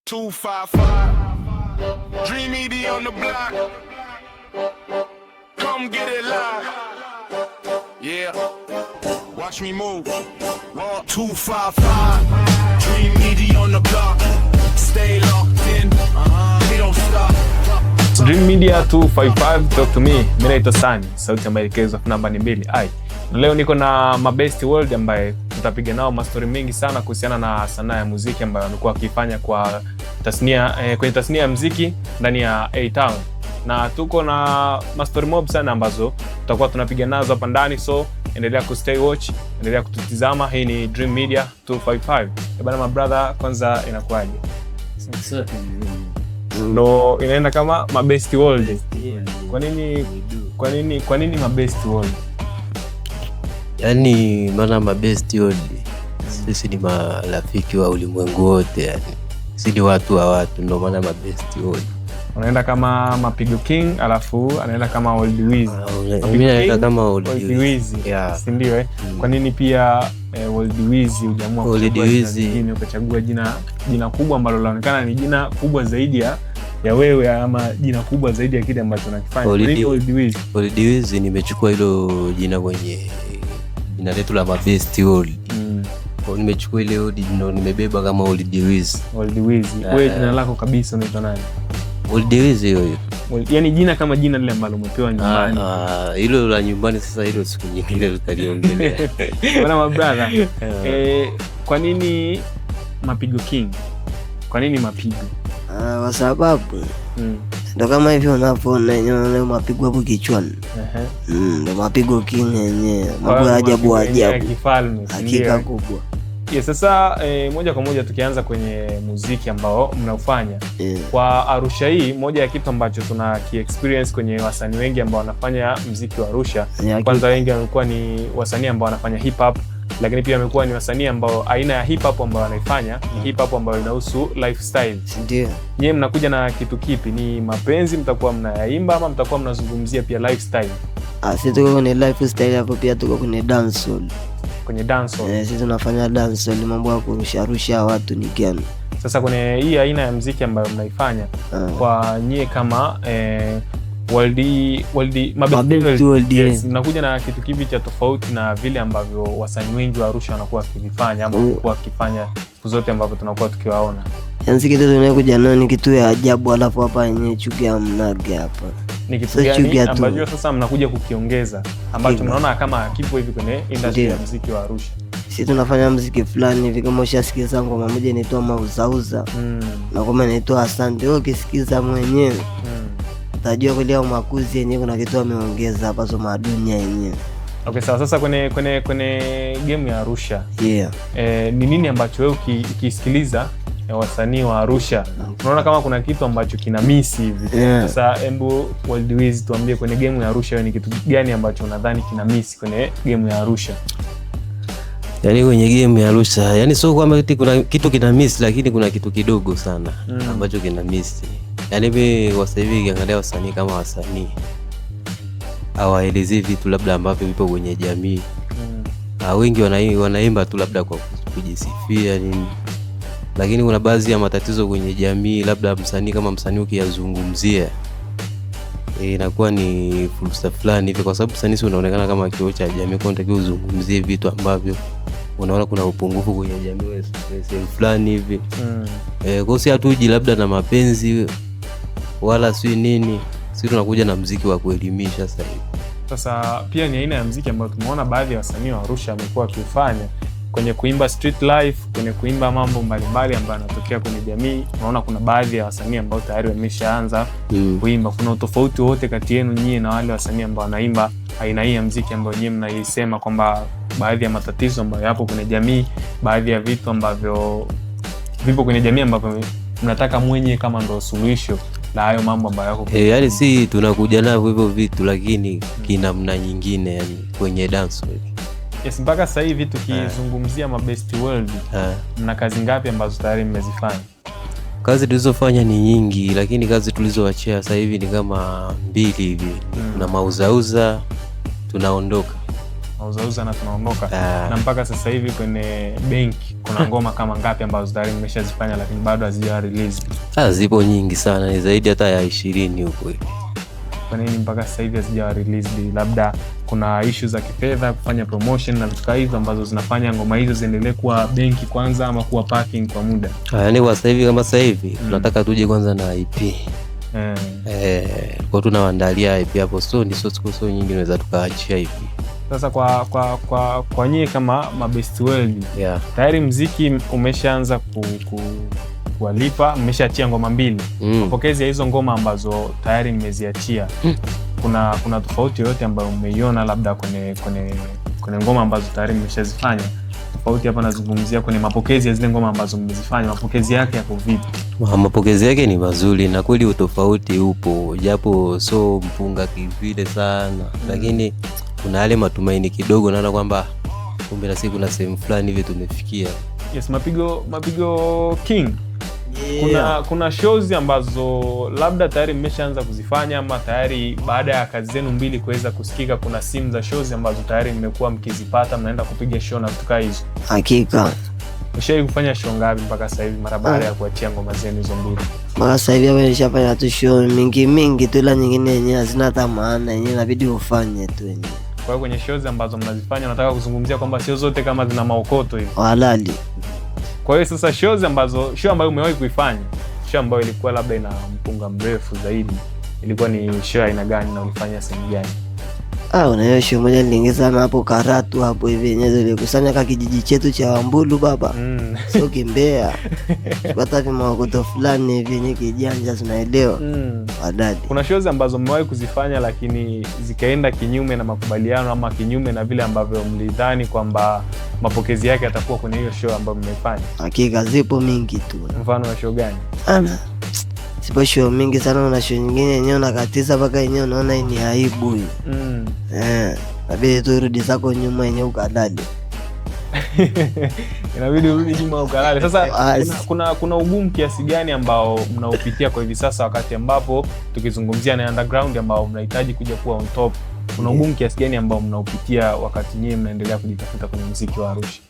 255. Dream ED on the block. Come get it live. Yeah. Watch me move. 255. Dream ED on the block. Stay locked in. We don't stop. Dream Media 255, talk to me. Mimi naitwa Sani, sauti ya maelekezo, namba ni mbili. Ai. Na leo niko na Mabest World ambaye tutapiga nao mastori mengi sana kuhusiana na sanaa ya muziki ambayo wamekuwa wakifanya kwa tasnia kwenye tasnia ya muziki ndani ya A Town. Na tuko na mastori mob sana ambazo tutakuwa tunapiga nazo hapa ndani, so endelea ku stay watch, endelea kututizama. Hii ni Dream Media 255. Bana, my brother, kwanza inakuwaje? Ndo inaenda kama Mabest World. Kwa nini Mabest World? Yani maana Mabest World, sisi ni marafiki wa ulimwengu wote, yani sisi ni watu wa watu, ndo maana Mabest World. Unaenda kama Mapigo King, alafu anaenda kama Old Wiz. Mimi naenda kama Old Old Wiz. Wiz. Yeah. Si ndio eh? Kwa nini pia Old Wiz hujaamua Old kuchagua jina Wiz. jingine, ukachagua jina kubwa ambalo linaonekana ni jina kubwa zaidi ya wewe ama jina kubwa zaidi ya kile ambacho unakifanya? Kwa nini Old Wiz? Old Wiz nimechukua hilo jina kwenye jina letu la Mabest World. Kwa hiyo nimechukua ile old ndo nimebeba kama Old Wiz. Old Wiz. Wewe jina lako kabisa unaitwa nani? Old Wiz hiyo hiyo. Yaani jina kama jina lile ambalo umepewa nyumbani. Ah, hilo la nyumbani sasa, hilo siku nyingine tutaliongelea. Bwana, my brother, kwa nini Mapigo King? Kwa nini Mapigo? Ah, kwa sababu ndo kama hivyo unavyoona yenyewe, unaona mapigo hapo kichwani. Ndo Mapigo King yenyewe, mambo ya ajabu Mapigo yenyewe ya ajabu, kifalme, si hakika ndio? Kubwa. Yeah, sasa moja kwa moja tukianza kwenye muziki ambao mnaufanya kwa Arusha hii, moja ya kitu ambacho tuna ki-experience kwenye wasanii wengi ambao wanafanya muziki wa Arusha, kwanza wengi wamekuwa ni wasanii ambao wanafanya hip hop, lakini pia wamekuwa ni wasanii ambao aina ya hip hop ambayo wanaifanya ni hip hop ambayo inahusu lifestyle. Ndio. Nyie mnakuja na kitu kipi? Ni mapenzi mtakuwa mnayaimba ama mtakuwa mnazungumzia pia lifestyle? Ah, sisi tuko kwenye lifestyle hapo, pia tuko kwenye dancehall. Kwenye dancehall? Eh, sisi tunafanya dancehall, mambo ya kurusharusha watu ni gani. Sasa kwenye hii aina ya mziki ambayo mnaifanya, kwa nyie kama World Mabest World, yes, mnakuja na kitu kipi cha tofauti na vile ambavyo wasanii wengi wa Arusha wanakuwa wakivifanya ama wamekuwa wakifanya siku zote ambavyo tunakuwa tukiwaona? Yaani si kitu tunakuja nayo ni kitu ya ajabu, alafu hapa yenyewe chuki hamnage hapa. Ni kitu Sio gani chuki tu. ambacho sasa mnakuja kukiongeza ambacho mnaona kama kipo hivi kwenye industry ya muziki wa Arusha? Sisi tunafanya mziki fulani hivi, kama ushasikiza ngoma moja inaitwa Mauzauza na ngoma inaitwa Asante, wewe ukisikiza mwenyewe utajua kweli au makuzi yenyewe kuna kitu ameongeza hapa, so madunia yenyewe. Okay, sawa. Sasa kwenye game ya Arusha, ni nini ambacho wewe ukisikiliza wasanii wa Arusha unaona kama kuna kitu ambacho kina miss hivi? Yeah. Sasa hebu World Wiz tuambie, kwenye game ya Arusha wewe ni kitu gani ambacho unadhani kina miss kwenye game ya Arusha? Yani kwenye game ya Arusha, yani sio kwamba eti kuna kitu kina miss, lakini kuna kitu kidogo sana ambacho kina miss. Yani mimi kwa sasa hivi ukiangalia wasanii kama wasanii hawaelezei vitu labda ambavyo vipo kwenye jamii. Ah, wengi wanaimba tu labda kwa kujisifia nini, lakini kuna baadhi ya matatizo kwenye jamii, labda msanii kama msanii ukiyazungumzia inakuwa ni fursa fulani hivi, kwa sababu msanii si unaonekana kama kioo cha jamii, kwa unatakiwa uzungumzie vitu ambavyo unaona kuna upungufu kwenye jamii sehemu fulani hivi. Kwa hiyo si hatuji labda na mapenzi wala si nini, si tunakuja na mziki wa kuelimisha sasa hivi. Sasa pia ni aina ya mziki ambayo tumeona baadhi ya wasanii wa Arusha wamekuwa wakiufanya kwenye kuimba street life, kwenye kuimba mambo mbalimbali ambayo yanatokea kwenye jamii. Unaona kuna baadhi ya wasanii ambao tayari wameshaanza kuimba. Kuna utofauti wowote kati yenu nyie na wale wasanii ambao wanaimba aina hii ya mziki ambayo nyie mnaisema kwamba baadhi ya matatizo ambayo yapo kwenye jamii, baadhi ya vitu ambavyo vipo kwenye jamii ambavyo mnataka mwenye kama ndo suluhisho la hayo mambo ambayo yako kwenye Yani jamii? si tunakuja navyo hivyo vitu, lakini kinamna nyingine, yani kwenye dance. Yes, mpaka sasa hivi tukizungumzia Mabest World, mna kazi ngapi ambazo tayari mmezifanya? Kazi tulizofanya ni nyingi, lakini kazi tulizoachia sasa hivi ni kama mbili hivi. Kuna Mauzauza, Tunaondoka. Mauzauza na tunaondoka. Ah. Na mpaka sasa hivi kwenye benki kuna ngoma kama ngapi ambazo tayari mmeshazifanya lakini bado hazijawa release? Zipo nyingi sana, ni zaidi hata ya 20 huko hivi. Kwa nini mpaka sasa hivi hazijawa released? Labda kuna issue za kifedha, kufanya promotion na vitu kama hivyo ambazo zinafanya ngoma hizo ziendelee kuwa benki kwanza ama kuwa parking kwa muda. Yaani kwa sasa hivi, kama sasa hivi tunataka tuje kwanza na EP. Kwa tunawaandalia EP hapo, so ni siku so nyingi tunaweza tukaachia EP. Sasa kwa nyie kama Mabest World, Yeah. tayari mziki umeshaanza kuwalipa, mmeshaachia ngoma 2. Mapokezi ya hizo ngoma ambazo tayari mmeziachia, kuna tofauti yoyote ambayo mmeiona labda kwenye ngoma ambazo tayari mmeshazifanya? Tofauti hapa nazungumzia kwenye mapokezi ya zile ngoma ambazo mmezifanya, mapokezi yake yako vipi? Mapokezi yake ni mazuri na kweli utofauti upo, japo so mpunga kivile sana, lakini kuna yale matumaini kidogo, naona kwamba kumbe na sisi kuna sehemu fulani hivi tumefikia. Yes, Mapigo King. Kuna shows ambazo labda tayari mmeshaanza kuzifanya ama tayari baada ya kazi zenu 2 kuweza kusikika, kuna simu za shows ambazo tayari mmekuwa mkizipata, mnaenda kupiga show na vitu kama hizo? Hakika. Ushawahi kufanya show ngapi mpaka sasa hivi mara baada ya kuachia ngoma zenu hizo 2? Mpaka sasa hivi hapa nishafanya tu show mingi tu, ila nyingine yenyewe hazina hata maana, yenyewe inabidi ufanye tu yenyewe. Kwa hiyo kwenye shows ambazo mnazifanya nataka kuzungumzia kwamba sio zote kama zina maokoto hivi. Halali. Kwa hiyo sasa show ambayo umewahi kuifanya, show ambayo ilikuwa labda ina mpunga mrefu zaidi, ilikuwa ni show aina gani na ulifanya sehemu gani? Una hiyo show moja niliingiza na hapo Karatu hapo hivi, yenyewe zilikusanya ka kijiji chetu cha Wambulu baba. Sio Kimbea. Pata vimaokoto fulani hivi yenyewe kijanja, tunaelewa. Wadadi. Kuna shows ambazo mmewahi kuzifanya lakini zikaenda kinyume na makubaliano ama kinyume na vile ambavyo mlidhani kwamba mapokezi yake yatakuwa kwenye hiyo show ambayo mmeifanya? Hakika zipo mingi tu. Mfano wa show gani? Ana. Zipo show mingi sana, na show nyingine yenyewe unakatiza mpaka yenyewe unaona ni aibu hii. Inabidi tu urudi zako nyuma yenyewe ukalale. Inabidi urudi nyuma ukalale. Sasa kuna ugumu kiasi gani ambao mnaupitia kwa hivi sasa wakati ambapo tukizungumzia na underground ambao mnahitaji kuja kuwa on top? Kuna ugumu kiasi gani ambao mnaupitia wakati nyie mnaendelea kujitafuta kwenye muziki wa Arusha?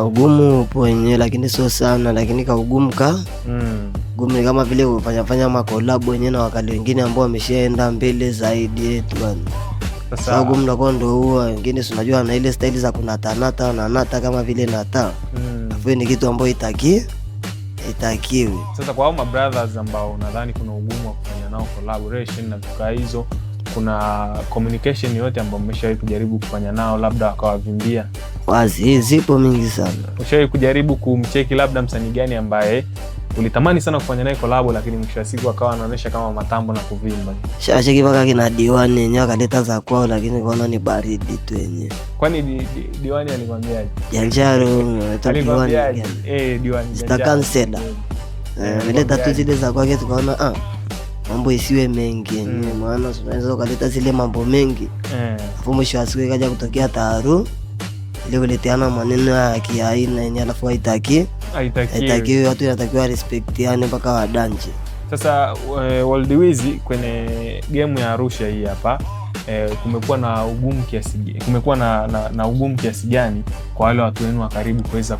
Ugumu upo wenyewe lakini sio sana, lakini ka ugumu ka ugumu ni kama vile kufanya makolabo wenyewe na wakali wengine ambao wameshaenda mbele zaidi yetu bwana. Sasa ugumu unakuwa ndio huo, wengine si unajua na ile style za kunatanata na nata kama vile nata. Alafu ni kitu ambacho itakiwi. Sasa kwa hao ma brothers ambao nadhani kuna ugumu wa kufanya nao collaboration na vitu kama hizo, kuna communication yote ambayo mmeshawahi kujaribu kufanya nao labda wakawavimbia? Wazi, zipo mingi sana. Ushawahi kujaribu kumcheki labda msanii gani ambaye ulitamani sana kufanya naye collab lakini mwisho wa siku akawa anaonyesha kama matambo na kuvimba? Shacheki mpaka kina Diwani yenyewe akaleta za kwao, lakini kaona ni baridi tu yenyewe. Kwani Diwani alikwambiaje? Janjaro, anaitwa Diwani Alikwambiaje? gani? Diwani Mr. Janjaro. Kansela. Ameleta tu zile za kwake, tukaona mambo isiwe mengi yenyewe, maana unaweza ukaleta zile mambo mengi. Alafu mwisho wa siku ikaja kutokea taharu ile kuleteana maneno ya kiaina yenyewe, alafu haitaki. Haitakiwi. Haitakiwi, watu inatakiwa respectiane mpaka wadanje. Sasa World Wiz kwenye game ya Arusha hii hapa, kumekuwa na ugumu kiasi, kumekuwa na ugumu kiasi gani kwa wale watu wenu wa karibu kuweza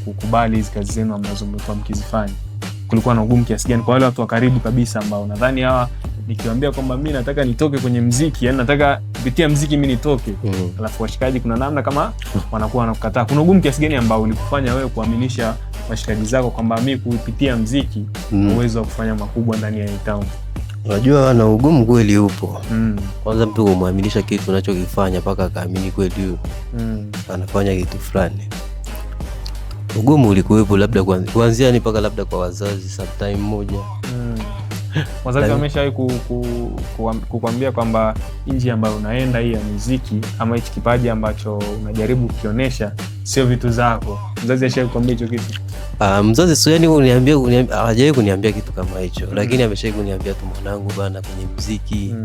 kukubali hizi kazi zenu ambazo mmekuwa mkizifanya? Kulikuwa na ugumu kiasi gani kwa wale watu wa karibu kabisa ambao nadhani hawa nikiwaambia kwamba mimi nataka nitoke kwenye muziki, yani nataka kupitia muziki mimi nitoke, alafu washikaji kuna namna kama wanakuwa wanakukataa. Kuna ugumu kiasi gani ambao ulikufanya wewe kuaminisha washikaji zako kwamba mimi kupitia muziki uwezo wa kufanya makubwa ndani ya town? Unajua na ugumu kweli upo. Kwanza mtu kumwaminisha kitu unachokifanya mpaka akaamini kweli huyu anafanya kitu fulani. Ugumu ulikuwepo labda kuanzia ni mpaka labda kwa wazazi sometime moja. Wazazi wameshawahi kukwambia kwamba nchi ambayo unaenda hii ya muziki ama hichi kipaji ambacho unajaribu kukionyesha sio vitu zako? Mzazi ashawahi kukwambia hicho kitu? Mzazi sio, yani hajawahi kuniambia kitu kama hicho, lakini ameshawahi kuniambia tu, mwanangu bana, kwenye muziki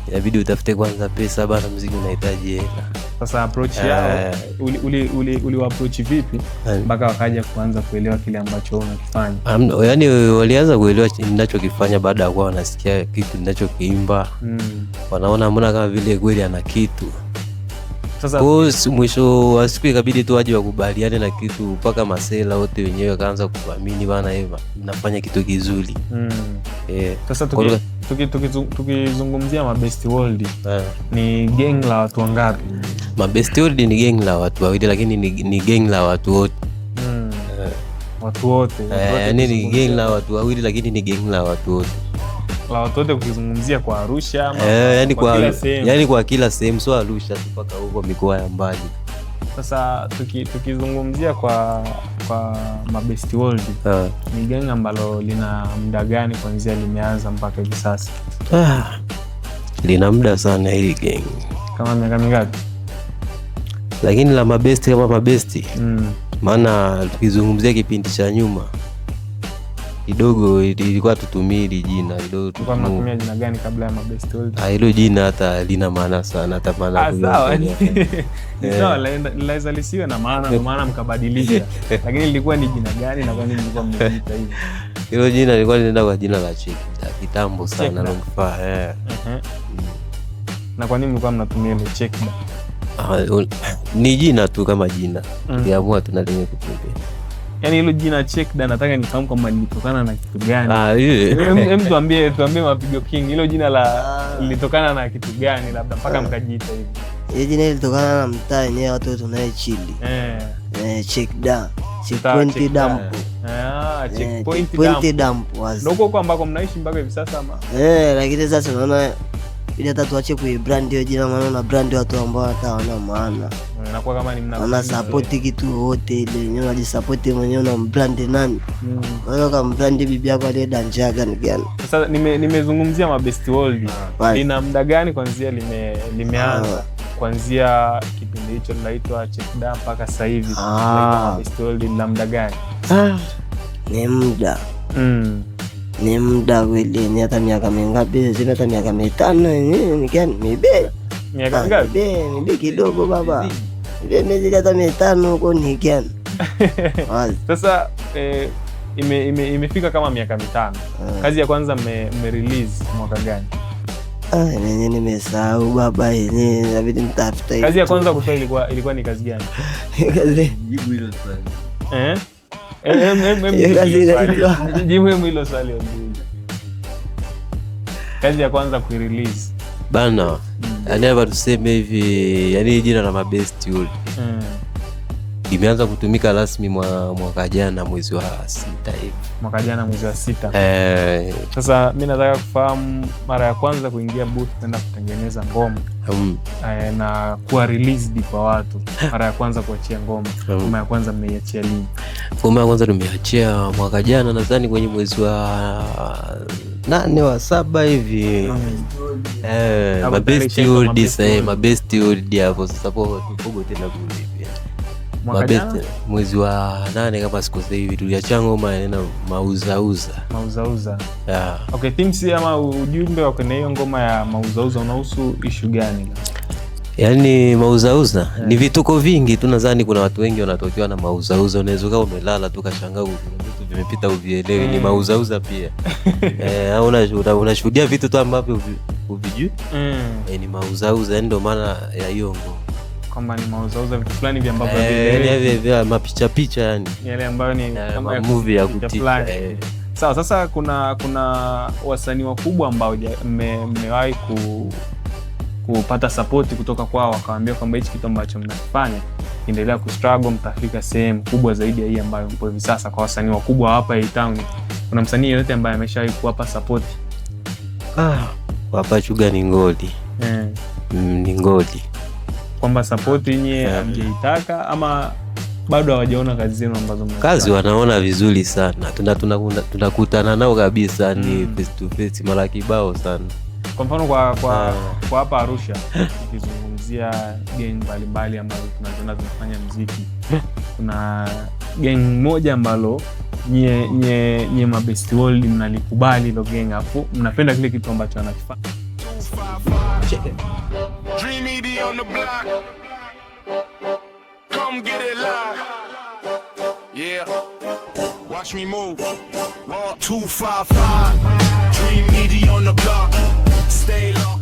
inabidi utafute kwanza pesa bana, muziki unahitaji hela. Sasa approach yao, uli approach vipi mpaka wakaja kuanza kuelewa kile ambacho unakifanya? Yani walianza kuelewa ninachokifanya baada ya kuwa wanasikia kitu ninachokiimba. Wanaona mbona kama vile kweli ana kitu. Sasa Kwa hiyo mwisho wa siku ikabidi tu waje wakubaliane na kitu, mpaka masela wote wenyewe wakaanza kuamini bana, Eva mnafanya kitu kizuri. Sasa Kwa lugha- tukizungumzia Mabest World ni gang la watu wangapi? Mabest World ni gang la watu wawili, lakini ni gang la watu wote. Watu wote. Watu wote Yaani ni ukizungumzia- gang la watu wawili, lakini ni gang la watu wote. La watu wote ukizungumzia kwa Arusha ama Yani kwa kila sehemu. yani kwa kila sehemu, sio Arusha tu, mpaka huko mikoa ya mbali. Sasa tukizungumzia kwa Mabest World ni gang ambalo lina muda gani kuanzia limeanza mpaka hivi sasa? Lina muda sana hili gang, Kama miaka mingapi? Lakini la Mabesti kama Mabesti, maana tukizungumzia kipindi cha nyuma kidogo ilikuwa tutumii hili jina kidogo Tulikuwa mnatumia jina gani kabla ya Mabest World? Hilo jina hata lina maana sana, hata maana Sawa. Ni sawa, linaweza lisiwe na maana, ndio maana mkabadilisha. Lakini lilikuwa ni jina gani na kwa nini mlikuwa mnajiita hivi? Hilo jina lilikuwa linaenda kwa jina la Chekda kitambo sana, Chekda. long far, eh. Na kwa nini mlikuwa mnatumia ile Chekda? Ni jina tu kama jina. Tuliamua tuna lenye kutumia. Yaani hilo jina Chekda nataka nifahamu kwamba lilitokana na kitu gani. Ile. Em tuambie Mapigo King, hilo jina la lilitokana na kitu gani labda mpaka mkajiita hivi? Hilo jina lilitokana na mtaa wenyewe watu tunayechili. Chekda. Checkpoint Chekda. Dump. Checkpoint Checkpoint Dump. Dump, wazi. Ndio huko ambako mnaishi mpaka hivi sasa ama? Lakini sasa unaona ili hata tuache kuibrand hiyo jina, maana na brand watu ambao hata hawana maana. Inakuwa kama ni mna Wana support kitu wote ile, yenyewe unajisupport mwenyewe na mbrand nani? Wewe kama mbrand bibi yako aliye danja gani gani? Sasa nimezungumzia Mabest World. Lina muda gani kuanzia limeanza? Kuanzia kipindi hicho linaitwa Chekda mpaka sasa hivi. Mabest World lina muda gani? Ni muda. Ni muda kweli, ni hata miaka mingapi? Sema hata miaka 5 yenyewe ni gani? Mibe. Miaka mingapi? Mibe kidogo baba. Mibe miezi hata 5 huko ni gani? Wazi. Sasa imefika kama miaka 5. Kazi ya kwanza mme release mwaka gani? Yenyewe nimesahau baba, yenyewe inabidi nitafute. Kazi ya kwanza kutoa ilikuwa ni kazi gani? Kazi. Jibu hilo swali. Hiyo kazi inaitwa. Jibu hilo swali. Kazi ya kwanza kuirelease. Bana, yani hapa tuseme hivi, yani jina la Mabest World limeanza kutumika rasmi mwaka jana mwezi wa 6 hivi. Mwaka jana mwezi wa 6. Sasa mimi nataka kufahamu mara ya kwanza kuingia booth kwenda kutengeneza ngoma. Na kuwa released kwa watu. Mara ya kwanza kuachia ngoma. Ngoma ya kwanza mmeiachia lini? Ngoma ya kwanza tumeachia mwaka jana nadhani kwenye mwezi wa 8 wa 7 hivi. Mabest World sasa, Mabest World hapo sasa hapo tupogo tena kule. Mwaka mwezi wa 8 kama sikosei hivi tuliachia ngoma inaitwa Mauzauza. Mauzauza. Okay, themes ama ujumbe wa kwenye hiyo ngoma ya Mauzauza unahusu issue gani? Yaani Mauzauza ni vituko vingi tu, nadhani kuna watu wengi wanatokewa na mauzauza. Unaweza ukawa umelala tu kashangaa kuna vitu vimepita uvielewi, ni mauzauza pia. Au unashuhudia vitu tu ambavyo huvijui. Ni mauzauza, yani ndio maana ya hiyo ngoma. Kwamba ni mauzauza vitu fulani vya ambavyo havieleweki. Vya mapicha picha yani. Yale ambayo ni kama ya movie ya picha kutisha, fulani. Sawa, sasa kuna wasanii wakubwa ambao mmewahi kupata support kutoka kwao, wakawaambia kwamba hichi kitu ambacho mnakifanya endelea kustruggle, mtafika sehemu kubwa zaidi ya hii ambayo mpo hivi sasa. Kwa wasanii wakubwa hapa hii town, kuna msanii yeyote ambaye ameshawahi kuwapa support? Hapa Chuga ni ngoli. Ni ngoli. Kwamba support yenyewe hamjaitaka ama bado hawajaona kazi zenu ambazo mnazifanya? Kazi wanaona vizuri sana. Tunakutana nao kabisa, ni face to face mara kibao sana. Kwa mfano kwa hapa Arusha ukizungumzia gang mbalimbali ambazo tunaziona zinafanya muziki, kuna gang moja ambalo nye Mabest World mnalikubali hilo gang, afu mnapenda kile kitu ambacho anakifanya. Dream ED on the block. Come get it live. Yeah. Watch me move. 255. Dream ED on the block. Stay low.